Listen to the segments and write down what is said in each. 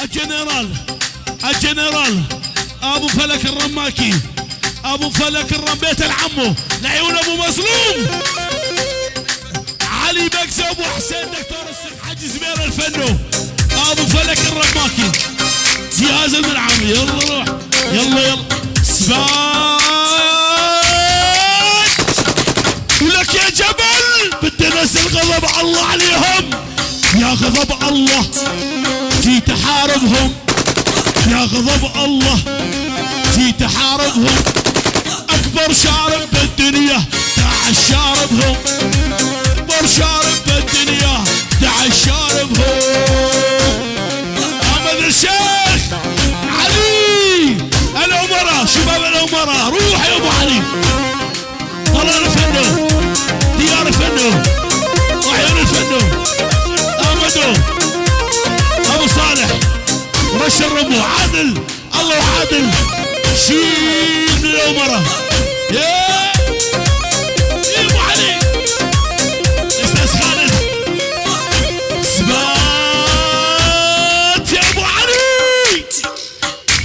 الجنرال الجنرال ابو فلك الرماكي، ابو فلك الرم بيت العمو لعيون ابو مظلوم علي بكسه ابو حسين دكتور الحاج زبير الفنو ابو فلك الرماكي جهاز الملعب. يلا روح يلا يلا سبات ولك يا جبل، بدي نزل غضب الله عليهم، يا غضب الله في تحاربهم، يا غضب الله في تحاربهم، اكبر شارب بالدنيا دع شاربهم، اكبر شارب بالدنيا دع شاربهم. احمد الشيخ علي الامراء، شباب الامراء، روح يا ابو علي، طلال الفنو، ديار الفنو، وعيون الفنو، احمدو ابو صالح، رش الرمو، عادل الله عادل، شيل من الامراء يا ابو علي، استاذ خالد سبات يا ابو علي،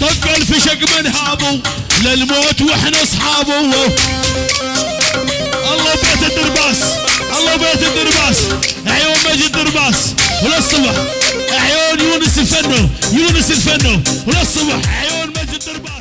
طق الفشق من هابو للموت واحنا اصحابه. الله بيت الدرباس، الله بيت الدرباس، عيون مجد درباس وللصبح، عيون يونس الفنو، يونس الفنو وللصبح، عيون مجد درباس.